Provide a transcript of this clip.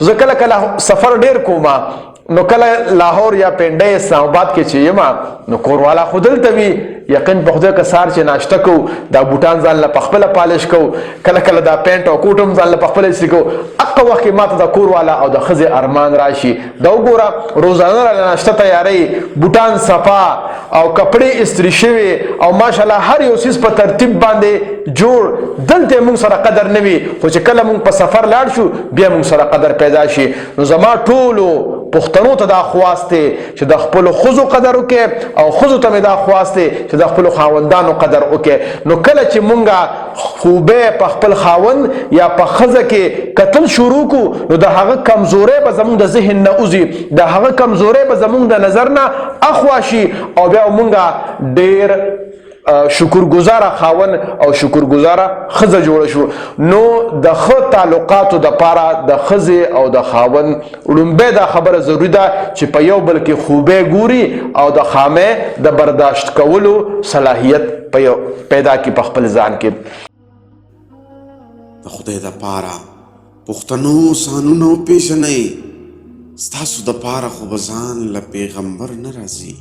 زه کله کله سفر ډیر کوم، نو کله لاهور یا پنډه اسلام آباد کې چې یم، نو کور والا خو دلته وي. یقین په خدای که سار چې ناشته کو، دا بوټان ځان له پخپله پالش کو، کله کله دا پینټ او کوټ هم ځان له پخپله استری کو. اقه وخت کې ماته د کور والا او د ښځې ارمان راشي. دا وګوره، روزانه را ناشته تیاری، بوټان صفا او کپڑے استری شوی او ماشاءالله هر یو څیز په ترتیب باندې جوړ. دلته موږ سره قدر نه وي، خو چې کله موږ په سفر لاړ شو، بیا موږ سره قدر پیدا شي. نو زما ټولو پښتنو ته دا خواست دی چې د خپل ښځو قدر وکړي، او ښځو ته مې دا خواست دی چې د خپل خاوندانو قدر وکړي. نو کله چې مونږه خوبه په خپل خاوند یا په ښځه کې قتل شروع کو، نو د هغه کمزوري به زمونږ د ذهن نه اوزي، د هغه کمزوري به زمونږ د نظر نه اخوا شي، او بیا مونږه ډیر شکرګزاره خاون او شکرګزاره خزه جوړ شو. نو د خ تعلقاتو د پاره د خزه او د خاون لومبه دا خبره ضروری ده چې په یو بل کې خوبه ګوري او د خامه د برداشت کولو صلاحیت په پیدا کی په خپل ځان کې. د خدای د پاره پښتنو، ځانونه وپېژنئ. ستاسو د پاره خو به ځان له پیغمبر نه راځي.